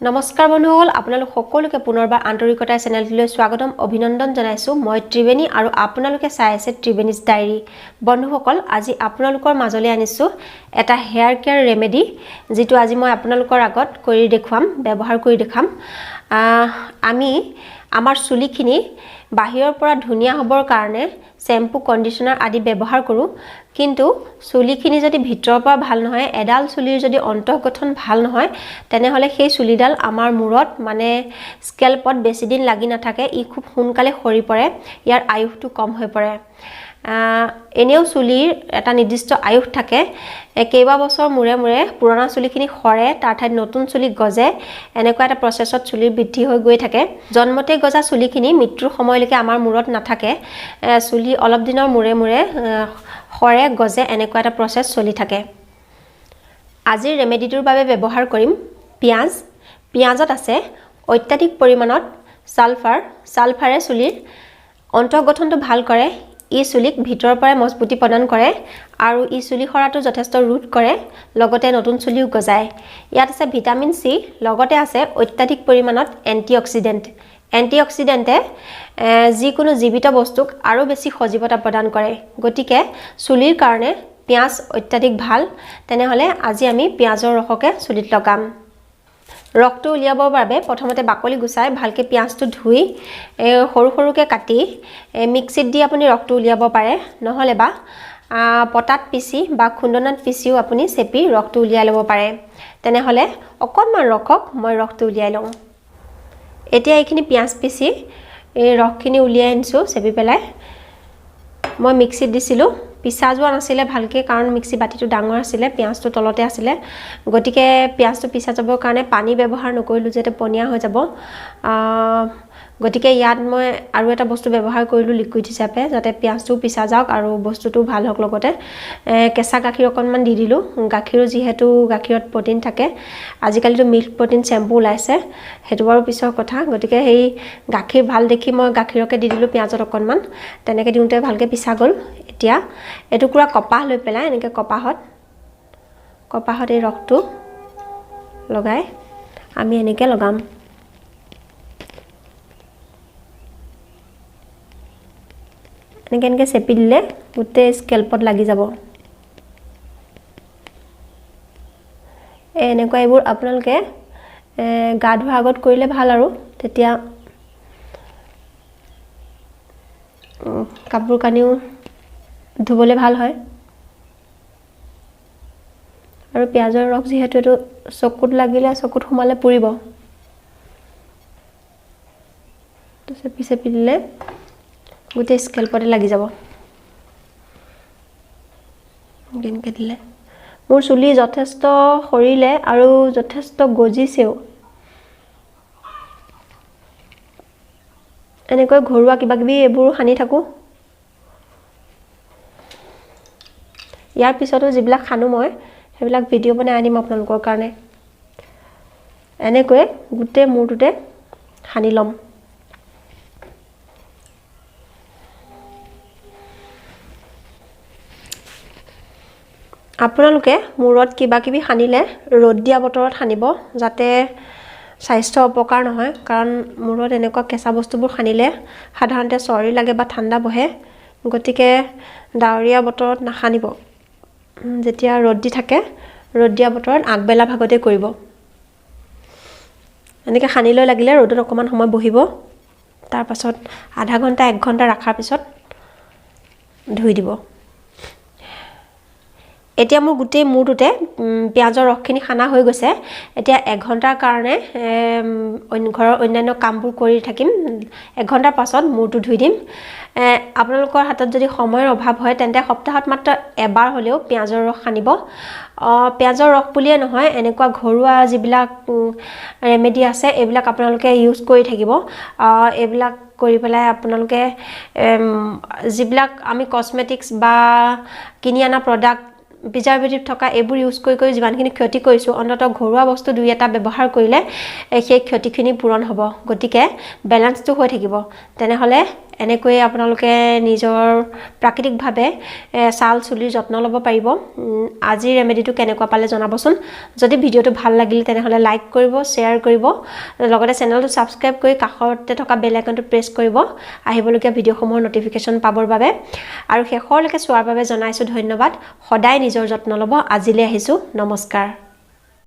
নমস্কাৰ বন্ধুসকল, আপোনালোক সকলোকে পুনৰবাৰ আন্তৰিকতাৰ চেনেলটোলৈ স্বাগতম অভিনন্দন জনাইছোঁ। মই ত্ৰিবেণী আৰু আপোনালোকে চাই আছে ত্ৰিবেণীজ ডায়েৰী। বন্ধুসকল, আজি আপোনালোকৰ মাজলৈ আনিছোঁ এটা হেয়াৰ কেয়াৰ ৰেমেডি, যিটো আজি মই আপোনালোকৰ আগত কৰি দেখুৱাম, ব্যৱহাৰ কৰি দেখাম। আমি আমাৰ চুলিখিনি বাহিৰৰ পৰা ধুনীয়া হ'বৰ কাৰণে শ্বেম্পু, কণ্ডিশ্যনাৰ আদি ব্যৱহাৰ কৰোঁ, কিন্তু চুলিখিনি যদি ভিতৰৰ পৰা ভাল নহয়, এডাল চুলিৰ যদি অন্তৰ্গঠন ভাল নহয়, তেনেহ'লে সেই চুলিডাল আমাৰ মূৰত মানে স্কেল্পত বেছিদিন লাগি নাথাকে, ই খুব সোনকালে সৰি পৰে, ইয়াৰ আয়ুসটো কম হৈ পৰে। এনেও চুলিৰ এটা নিৰ্দিষ্ট আয়ুস থাকে, কেইবা বছৰ মূৰে মূৰে পুৰণা চুলিখিনি সৰে, তাৰ ঠাইত নতুন চুলি গজে, এনেকুৱা এটা প্ৰচেছত চুলিৰ বৃদ্ধি হৈ গৈ থাকে। জন্মতে গজা চুলিখিনি মৃত্যুৰ সময়লৈকে আমাৰ মূৰত নাথাকে, চুলি অলপ দিনৰ মূৰে মূৰে সৰে, গজে, এনেকুৱা এটা প্ৰচেছ চলি থাকে। আজিৰ ৰেমেডিটোৰ বাবে ব্যৱহাৰ কৰিম পিঁয়াজ। পিঁয়াজত আছে অত্যাধিক পৰিমাণত ছালফাৰ। ছালফাৰে চুলিৰ অন্তৰ্গঠনটো ভাল কৰে, ই চুলিক ভিতৰৰ পৰাই মজবুতি প্ৰদান কৰে আৰু ই চুলি সৰাটো যথেষ্ট ৰোধ কৰে, লগতে নতুন চুলিও গজায়। ইয়াত আছে ভিটামিন চি, লগতে আছে অত্যাধিক পৰিমাণত এণ্টিঅক্সিডেণ্ট। এণ্টিঅক্সিডেণ্টে যিকোনো জীৱিত বস্তুক আৰু বেছি সজীৱতা প্ৰদান কৰে। গতিকে চুলিৰ কাৰণে পিঁয়াজ অত্যাধিক ভাল। তেনেহ'লে আজি আমি পিঁয়াজৰ ৰসকে চুলিত লগাম। ৰসটো উলিয়াবৰ বাবে প্ৰথমতে বাকলি গুচাই ভালকৈ পিঁয়াজটো ধুই সৰু সৰুকৈ কাটি মিক্সিত দি আপুনি ৰসটো উলিয়াব পাৰে, নহ'লে বা পটাত পিচি বা খুন্দনাত পিচিও আপুনি চেপি ৰসটো উলিয়াই ল'ব পাৰে। তেনেহ'লে অকণমান ৰখক, মই ৰসটো উলিয়াই লওঁ। এতিয়া এইখিনি পিঁয়াজ পিচি এই ৰসখিনি উলিয়াই আনিছোঁ চেপি পেলাই। মই মিক্সিত দিছিলোঁ, পিচা যোৱা নাছিলে ভালকৈ, কাৰণ মিক্সি বাতিটো ডাঙৰ আছিলে, পিঁয়াজটো তলতে আছিলে, গতিকে পিঁয়াজটো পিচা যাবৰ কাৰণে পানী ব্যৱহাৰ নকৰিলোঁ, যিহেতু পনীয়া হৈ যাব। গতিকে ইয়াত মই আৰু এটা বস্তু ব্যৱহাৰ কৰিলোঁ লিকুইড হিচাপে, যাতে পিঁয়াজটোও পিচা যাওক আৰু বস্তুটোও ভাল হওক। লগতে কেঁচা গাখীৰ অকণমান দি দিলোঁ। গাখীৰো যিহেতু গাখীৰত প্ৰ'টিন থাকে, আজিকালিতো মিল্ক প্ৰ'টিন শ্বেম্পু ওলাইছে, সেইটো বাৰু পিছৰ কথা। গতিকে সেই গাখীৰ ভাল দেখি মই গাখীৰকে দি দিলোঁ পিঁয়াজত অকণমান। তেনেকৈ দিওঁতে ভালকৈ পিচা গ'ল। এতিয়া এটুকুৰা কপাহ লৈ পেলাই এনেকৈ কপাহত এই ৰসটো লগাই আমি এনেকৈ লগাম। এনেকৈ এনেকৈ চেপি দিলে গোটেই স্কেল্পত লাগি যাব। এনেকুৱা এইবোৰ আপোনালোকে গা ধোৱাৰ আগত কৰিলে ভাল আৰু, তেতিয়া কাপোৰ কানিও ধুবলৈ ভাল হয়। আৰু পিঁয়াজৰ ৰস যিহেতু এইটো চকুত লাগিলে, চকুত সোমালে পুৰিব, চেপি চেপি দিলে গোটেই স্কেল্পতে লাগি যাব। এনেকৈ দিলে মোৰ চুলি যথেষ্ট সৰিলে আৰু যথেষ্ট গজিছেও। এনেকৈ ঘৰুৱা কিবাকিবি এইবোৰ সানি থাকোঁ। ইয়াৰ পিছতো যিবিলাক সানো মই, সেইবিলাক ভিডিঅ' বনাই আনিম আপোনালোকৰ কাৰণে। এনেকৈ গোটেই মূৰটোতে সানি ল'ম। আপোনালোকে মূৰত কিবাকিবি সানিলে ৰ'দ দিয়া বতৰত সানিব, যাতে স্বাস্থ্য অপকাৰ নহয়, কাৰণ মূৰত এনেকুৱা কেঁচা বস্তুবোৰ সানিলে সাধাৰণতে চৰ্দি লাগে বা ঠাণ্ডা বহে। গতিকে ডাৱৰীয়া বতৰত নাসানিব, যেতিয়া ৰ'দ দি থাকে, ৰ'দ দিয়া বতৰত আগবেলা ভাগতে কৰিব। এনেকৈ সানি লৈ লাগিলে ৰ'দত অকণমান সময় বহিব, তাৰপাছত আধা ঘণ্টা এক ঘণ্টা ৰখাৰ পিছত ধুই দিব। এতিয়া মোৰ গোটেই মূৰটোতে পিঁয়াজৰ ৰসখিনি সানা হৈ গৈছে। এতিয়া এঘণ্টাৰ কাৰণে ঘৰৰ অন্যান্য কামবোৰ কৰি থাকিম। এঘণ্টাৰ পাছত মূৰটো ধুই দিম। আপোনালোকৰ হাতত যদি সময়ৰ অভাৱ হয়, তেন্তে সপ্তাহত মাত্ৰ এবাৰ হ'লেও পিঁয়াজৰ ৰস সানিব। পিঁয়াজৰ ৰস বুলিয়ে নহয়, এনেকুৱা ঘৰুৱা যিবিলাক ৰেমেডি আছে, এইবিলাক আপোনালোকে ইউজ কৰি থাকিব। এইবিলাক কৰি পেলাই আপোনালোকে যিবিলাক আমি কছমেটিক্স বা কিনি অনা প্ৰডাক্ট প্ৰিজাৰ্ভেটিভ থকা এইবোৰ ইউজ কৰি কৰি যিমানখিনি ক্ষতি কৰিছোঁ, অন্ততঃ ঘৰুৱা বস্তু দুই এটা ব্যৱহাৰ কৰিলে সেই ক্ষতিখিনি পূৰণ হ'ব। গতিকে বেলেঞ্চটো হৈ থাকিব। তেনেহ'লে এনেকৈয়ে আপোনালোকে নিজৰ প্ৰাকৃতিকভাৱে ছাল চুলিৰ যত্ন ল'ব পাৰিব। আজিৰ ৰেমেডিটো কেনেকুৱা পালে জনাবচোন। যদি ভিডিঅ'টো ভাল লাগিলে, তেনেহ'লে লাইক কৰিব, শ্বেয়াৰ কৰিব, লগতে চেনেলটো ছাবস্ক্ৰাইব কৰি কাষতে থকা বেল আইকনটো প্ৰেছ কৰিব আহিবলগীয়া ভিডিঅ'সমূহৰ ন'টিফিকেশ্যন পাবৰ বাবে। আৰু শেষৰলৈকে চোৱাৰ বাবে জনাইছোঁ ধন্যবাদ। সদায় নিজৰ যত্ন ল'ব। আজিলৈ আহিছোঁ, নমস্কাৰ।